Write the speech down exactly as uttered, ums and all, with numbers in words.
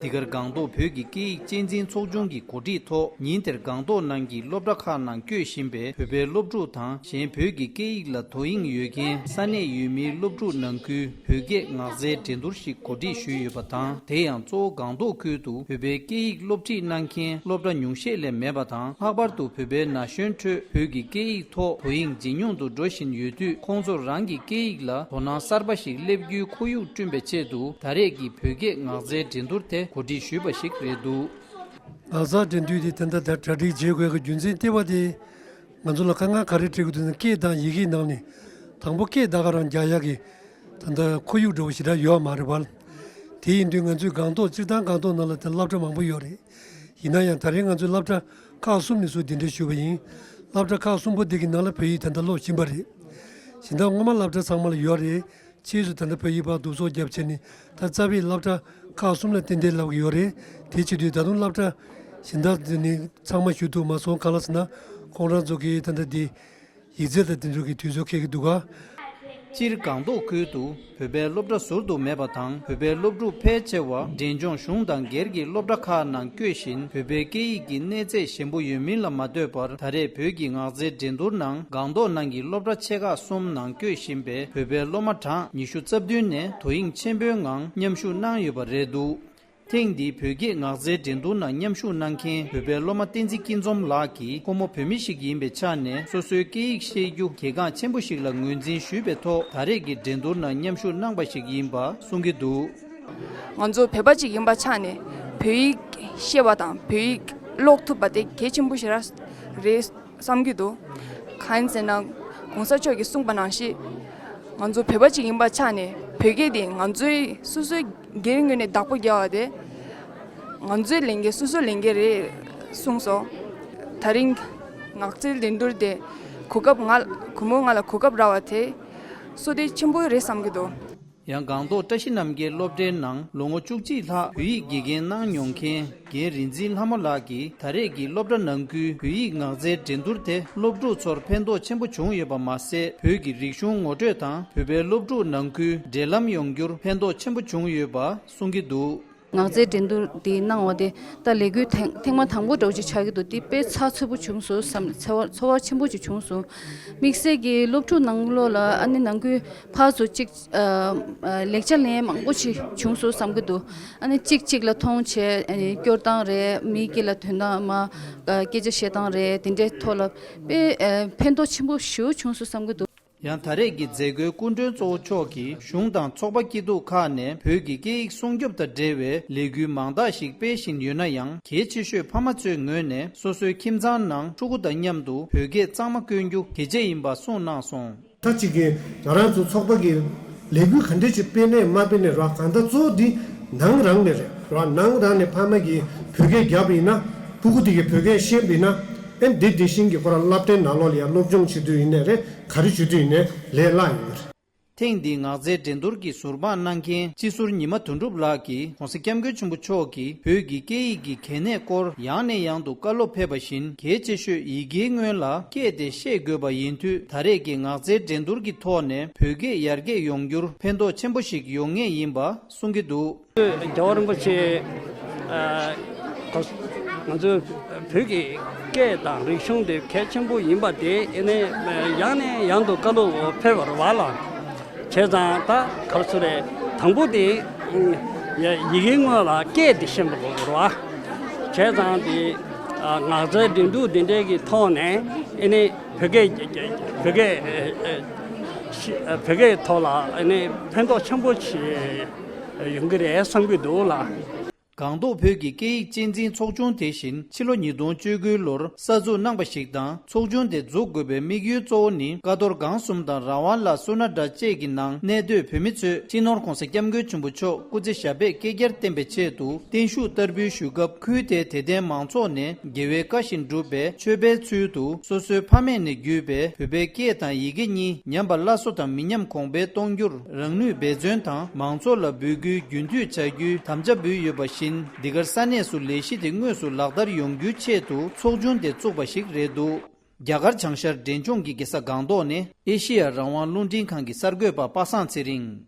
འདི་གར་སྒང་ཏོག་བོད་ཀྱི་སྐད་ཡིག་གཅེས་འཛིན་ཚོགས་ཆུང་གི་གོ་སྒྲིག་ཐོག་ཉིན་དེར་སྒང་ཏོག་ནང་གི་སློབ་གྲྭ་ཁག་ནང་སྐྱོད་བཞིན་པའི་བོད་པའི་སློབ་ཕྲུག་དང་གཞན་བོད་ཀྱི་སྐད་ཡིག་ལ་དོ་དབྱིངས་ཡོད་མཁན་ས་གནས་ཡུལ་མིའི་སློབ་ཕྲུག་ནང་ཁུལ་བོད་སྐད་ངག་རྩལ་འགྲན་བསྡུར་ཞིག་གོ་སྒྲིག་ཞུས་ཡོད་པ་དང་། དེ་ཡང་གཙོ་བོ་སྒང་ཏོག་ཁུལ་དུ་བོད་པའི་སྐད་ཡིག་སློབ་ཁྲིད་གནང་མཁན་སློབ་གྲྭ་ཉུང་ཤས་ལས་མེད་པ་དང་། ལྷག་པར་དུ་བོད་པའི་ན་གཞོན་ཁྲོད་བོད་ཀྱི་སྐད་ཡིག་ཐོག་དོ་དབྱིངས་ཇེ་ཉུང་དུ་འགྲོ་བཞིན་ཡོད་དུས། ཁོང་ཚོར་རང་གི་སྐད་ཡིག་ལ་དོ་སྣང་གསར་པ་ཞིག་སླེབས་རྒྱུའི་ཁོར་ཡུག་བསྐྲུན་པའི་ཆེད་དུ། ད་རེས་ཀྱི་བོད་སྐད་ངག་རྩལ་འགྲན་བསྡུར་དེ་གོ་སྒྲིག་ཞུས་པ་ཞིག་རེད་འདུག། ངག་རྩལ་འགྲན་བསྡུར་དེ་ད་ལྟ་གྲ་སྒྲིག་བྱེད་དགོས་ཀྱི་རྒྱུ་མཚན་ལྟེ་བ་དེ། ང་ཚོ་ལ་དཀའ་ངལ་ག་རེ་འཕྲད་ཀྱི་འདུག་ཟེར་ན། སྐད་དང་ཡི་གེའི་ནང་ནས་དང་པོ་སྐད་ད་ག་རང་རྒྱག་ཡག་གི་ད་ལྟ་ཁོར་ཡུག་འདྲ་བོ་ཞེ་དྲག་ཡོད་མ་རེད་པ། དེ་ཡིན་དུས་ང་ཚོའི་སྒང་ཏོག་སྤྱིར་བཏང་སྒང་ཏོག་ནང་ལ་དེ་སློབ་གྲྭ་མང་པོ་ཡོད་རེད། ཡིན་ན་ཡང་ད་རེས་ང་ཚོའི་སློབ་གྲྭ་ཁག་གསུམ་ནས་ཚུར་གདན་འདྲེན་ཞུས་པ་ཡིན། སློབ་གྲྭ་ཁག་གསུམ་པོ་འདི་གི་ནང་ལ་བོད་ཡིག་ད་ལྟ་སློབ་བཞིན་པ་རེད། གཞན་དག་སྔོན་མ་སློབ་གྲྭ་ཚང་མ་ལ་ཡོད་རེད། ཕྱིས་སུ་ད་ལྟ་བོད་ཡིག་ཕར་འདུ་ཚོགས་བརྒྱབ་བྱས་ནས་ད་རྩ་བའི་སློབ་གྲྭ་ཁག་གསུམ་ལ་ཏན་ཏན་ལབ་ཀྱི་ཡོད་རེད། དེ་བྱེད་དུས་ད་དུང་སློབ་གྲྭ་གཞན་དག་འདི་ནི་ཚང་མ་ཞུ་ཐུབ་མ་སོང་། གང་ལ་ཟེར་ན་ཁོང་རང་ཚོ་གིས་ད་ལྟ་འདི་ཡིག་རྩིས་དང་དེ་ཚོ་གི་དུས་ཚོད་འཁེལ་གྱི་འདུག་ག། སྤྱིར་སྒང་ཏོག་ཁུལ་དུ་བོད་པའི་སློབ་གྲྭ་ཟུར་དུ་མེད་པ་དང་། བོད་པའི་སློབ་ཕྲུག་ཕལ་ཆེ་བ་འབྲས་ལྗོངས་གཞུང་དང་སྒེར་གྱི་སློབ་གྲྭ་ཁག་ནང་བསྐྱོད་བཞིན། བོད་པའི་སྐད་ཡིག་གི་གནས་ཚད་ཞན་པོ་ཡོད་མིན་ལ་མ་ལྟོས་པར། ད་རེས་བོད་ཀྱི་ངག་རྩལ་འགྲན་བསྡུར་ནང་སྒང་ཏོག་ནང་གི་སློབ་གྲྭ་ཆེ་ཁག་གསུམ་ནང་བསྐྱོད་བཞིན་པའི་བོད་པའི་སློབ་མ་གྲངས་ཉི་ཤུ་རྩ་བདུན་ནས་དོ་དབྱིངས་ཆེན་པོའི་ངང་མཉམ་ཞུགས་གནང་ཡོད་པ་རེད་འདུག། ཐེངས་འདིའི་བོད་སྐད་ངག་རྩལ་འགྲན་བསྡུར་ནང་མཉམ་ཞུགས་གནང་མཁན་བོད་པའི་སློབ་མ་བསྟན་འཛིན་སྐྱིད་འཛོམས་ལགས་ཀྱིས། ཁོ་མོ་བོད་མི་ཞིག་ཡིན་པའི་ཆ་ནས་སོ་སོའི་སྐད་ཡིག་ཤེས་རྒྱུ་གལ་འགངས་ཆེན་པོ་ཞིག་ལ་ངོས་འཛིན་ཞུས་པའི་ཐོག། ད་རེས་ཀྱི་འགྲན་བསྡུར་ནང་མཉམ་ཞུགས་གནང་པ་ཞིག་ཡིན་པ་གསུང་གི་འདུག། ང་ཚོ་བོད་པ་ཅིག་ཡིན་པ་ཆ་ནས་བོད་ཡིག་ཤེས་པ་དང་བོད་ཡིག་ཀློག་ཐུབ་པ་དེ་གལ་ཆེན་པོ་ཞིག་ར་རེད་བསམ་གྱི་འདུག། གང་ཡིན་ཟེར་ན། གོང་ས་མཆོག་གིས་གསུངས་པ་ནང་བཞིན། ང་ཚོ་བོད་པ་ཅིག་ཡིན་པ་ཆ་ནས་བོད་སྐད་དེ་ང་ཚོའི་སོ་སོའི་སྒེར་ངོས་ནས་བདག་པོ་རྒྱག་པ་དེ། ང་ཚོའི་ལས་འགན་སོ་སོའི་ལས་འགན་རེད་གསུངས་སོང་། ད་རིང་ངག་རྩལ་འགྲན་བསྡུར་དེ་གོ་སྐབས་ང་གུས་མོ་ང་ལ་གོ་སྐབས་རག་པ་དེ་བསོད་བདེ་ཆེན་པོ་རེད་བསམ་གྱི་འདུག། ཡང་སྒང་ཏོག་བཀྲ་ཤིས་རྣམ་རྒྱལ་སློབ་གྲྭའི་ནང་ལོ་ངོ་བཅུ་གཅིག་ལྷག་བོད་ཡིག་དགེ་རྒན་གནང་མྱོང་མཁན་རྒན་རིག་འཛིན་ལྷ་མོ་ལགས་ཀྱིས། ད་རེས་ཀྱི་སློབ་གྲྭ་ནང་ཁུལ་བོད་ཡིག་ངག་རྩལ་འགྲན་བསྡུར་དེ་སློབ་ཕྲུག་ཚོར་ཕན་ཐོགས་ཆེན་པོ་བྱུང་ཡོད་པ་མ་ཟད། བོད་ཀྱི་རིག་གཞུང་ངོ་སྤྲོད་དང་བོད་པའི་སློབ་ཕྲུག་ནང་ཁུལ་འབྲེལ་ལམ་ཡོང་རྒྱུར་ཕན་ཐོགས་ཆེན་པོ་བྱུང་ཡོད་པ་གསུང་གི་འདུག། ངག་རྩལ་འགྲན་བསྡུར་འདི་གནང་བ་དེ་ད་ལས་འགུལ་ཐེངས་ཐེངས་མ་དང་པོ་འདྲ་བོ་ཅིག་ཆགས་ཀྱི་འདུག། འདི་དཔེ་ཚགས་ཚུད་པོ་བྱུང་སོང་བསམ། ཚོར་བ་ཚོར་བ་ཆེན་པོ་ཅིག་བྱུང་སོང་། དམིགས་བསལ་གྱི་སློབ་ཕྲུག་ནང་ལོགས་ལ་ཨ་ནི་ནང་ཁུལ་ཕར་ཚུར་ཅིག་ཨ་ཨ་ལེགས་ཆ་ལེན་མང་པོ་ཅིག་བྱུང་སོང་བསམ་གྱི་འདུག། ཨ་ནི་གཅིག་གཅིག་ལ་མཐོང་བྱས། ཨ་ནི་སྐྱོར་སྟངས་རེད། མིའི་སྐད་ལ་དོན་དག་མ་ཨ་སྐད་ཆ་བཤད་སྟངས་རེད། དེ་འདྲའི་ཐོག་ལ་དཔེ་ཨ་ཕན་ཐོགས་ཆེན་པོ་ཞེ་པོ་བྱུང་སོང་བསམ་གྱི་འདུག། ཡང་ད་རེས་ཀྱི་མཛད་སྒོའི་སྐུ་མགྲོན་གཙོ་བོ་མཆོག་གིས་གཞུང་དང་ཚོགས་པ་སྐྱིད་སྡུག་ཁག་ནས་བོད་ཀྱི་སྐད་ཡིག་སྲུང་སྐྱོབ་དང་འབྲེལ་བའི་ལས་འགུལ་མང་དག་ཞིག་སྤེལ་བཞིན་ཡོད་ན་ཡང་། གལ་ཆེ་ཤོས་ཕ་མ་ཚོའི་ངོས་ནས་སོ་སོའི་ཁྱིམ་ཚང་ནང་ཕྲུ་གུ་དང་མཉམ་དུ་བོད་སྐད་གཙང་མ་བཀོལ་རྒྱུ་གལ་ཆེ་ཡིན་པ་གསུངས་གནང་སོང་། ད་ཅིག་གིས་ང་རང་ཚོ་ཚོགས་པ་གི་ལས་འགུལ་ག་འདྲས་ཅིག་སྤེལ་ནས་མ་སྤེལ་ནས་ར། གང་ལྟར་གཙོ་བོ་འདི་ནང་རང་ནས་རེད་ར། ནང་རང་ནས་ཕ་མ་གིས་བོད་སྐད་རྒྱབ་ཡིན་ན། ཕྲུ་གུ་དེ་གིས་བོད་སྐད་ཤེས་པ་ཡིན་ན། ཨེ་འདི་འདི་བཞིན་གྱི་ཁོ་རང་སློབ་གྲྭའི་ནང་ལོགས་ལ་ཡང་སློབ་སྦྱོང་བྱེད་དུས་ཡིན་ནའི་རེད། ག་རེ་བྱེད་དུས་ཡིན་ནའི་ལས་སླ་ཡོང་གི་རེད། ཐེངས་འདིའི་ངག་རྩལ་འགྲན་བསྡུར་གྱི་ཟུར་དཔང་གནང་མཁན་སྤྱི་ཟུར་ཉི་མ་དོན་གྲུབ་ལགས་ཀྱིས། ༸གོང་ས་༸སྐྱབས་མགོན་ཆེན་པོ་མཆོག་གིས་བོད་ཀྱི་སྐད་ཡིག་གི་གལ་གནད་སྐོར་ཡང་ནས་ཡང་དུ་བཀའ་སློབ་ཕེབས་པ་བཞིན། གལ་ཆེ་ཤོས་ཡི་གེའི་སྔོན་ལ་སྐད་དེ་ཤེས་དགོས་པ་ཡིན་དུས། ད་རེས་ཀྱི་ངག་རྩལ་འགྲན་བསྡུར་གྱི་ཐོག་ནས་བོད་སྐད་ཡར་རྒྱས་ཡོང་རྒྱུར་ཕན་ཐོགས་ཆེན་པོ་ཞིག་ཡོང་ངེས་ཡིན་པ་གསུང་གི་འདུག། རྒྱལ་བ་རིན་པོ་ཆེ་ཨ་ང་ཚོའི་བོད་ཀྱི་སྐད་དང་རིག་གཞུང་དེ་གལ་ཆེན་པོ་ཡིན་པ་དེ་ཨེ་ནས་ཡང་ནས་ཡང་དུ་བཀའ་སློབ་ཕེབས་པ་རེད་པ་ལགས། བྱས་ཙང་ད་ག་རེ་ཟེར་རེད། དང་པོ་དེ་ཡི་གེའི་སྔོན་ལ་སྐད་དེ་ཤེས་པ་དགོས་རེད་པ། བྱས་ཙང་དེ་ཨ་ངག་རྩལ་འགྲན་བསྡུར་འདི་འདྲའི་གི་ཐོག་ནས་ཨེ་ནས་བོད་སྐད་བོད་སྐད་ཨེ་ཨེ་བོད་སྐད་ཐོག་ལ་ཨེ་ནས་ཕན་ཐོགས་ཆེན་པོ་ཞིག་ཡོང་གི་རེད་བསམ་གྱི་འདུག་ལགས། སྒང་ཏོག་བོད་ཀྱི་སྐད་ཡིག་གཅེས་འཛིན་ཚོགས་ཆུང་དེ་བཞིན་ཕྱི་ལོ་ཉིས་སྟོང་བཅུ་དགུ་ལོར་གསར་འཛུགས་གནང་པ་ཞིག་དང་། ཚོགས་ཆུང་དེ་འཛུགས་དགོས་པའི་དམིགས་ཡུལ་གཙོ་བོ་ནི། ཀ་རྡོར་སྒང་གསུམ་དང་རང་དབང་ལ་སོ་ན་སྒྲ་བཅས་ཀྱི་ནང་གནས་སྡོད་བོད་མི་ཚོས་སྤྱི་ནོར་༸གོང་ས་༸སྐྱབས་མགོན་ཆེན་པོ་མཆོག་སྐུ་ཚེ་ཞབས་པད་བསྐལ་བརྒྱར་བརྟན་པའི་ཆེད་དུ་བརྟན་བཞུགས་བསྟར་འབུལ་ཞུ་སྐབས། ཁུལ་དེའི་དད་ལྡན་མང་ཚོགས་ནས་རྒྱལ་བའི་བཀའ་བཞིན་སྒྲུབ་པའི་མཆོད་པའི་ཚུལ་དུ། སོ་སོའི་ཕ་མེས་ནས་བརྒྱུད་པའི་བོད་པའི་སྐད་དང་ཡི་གེ་གཉིས་ཉམས་པ་སླར་གསོ་དང་མི་ཉམས་གོང་འཕེལ་གཏོང་རྒྱུར་རང་ནུས་འབད་བརྩོན་དང་། མང་ཚོགས་ལ་འབོད་སྐུལ་རྒྱུན་མཐུད་བྱ་རྒྱུའི་དམ་བཅའ་འབུལ་ཡོད་པ་བཞིན། འདི་གར་ས་གནས་སུ་ལས་གཞི་དེ་དངོས་སུ་ལག་བསྟར་ཡོང་རྒྱུའི་ཆེད་དུ་ཚོགས་ཆུང་དེ་བཙུགས་པ་ཞིག་རེད་འདུག། རྒྱ་གར་བྱང་ཤར་འབྲས་ལྗོངས་ཀྱི་རྒྱལ་ས་སྒང་ཏོག་ནས་ཨེ་ཤེ་ཡ་རང་དབང་རླུང་འཕྲིན་ཁང་གི་གསར་འགོད་པ་པ་སངས་ཚེ་རིང་།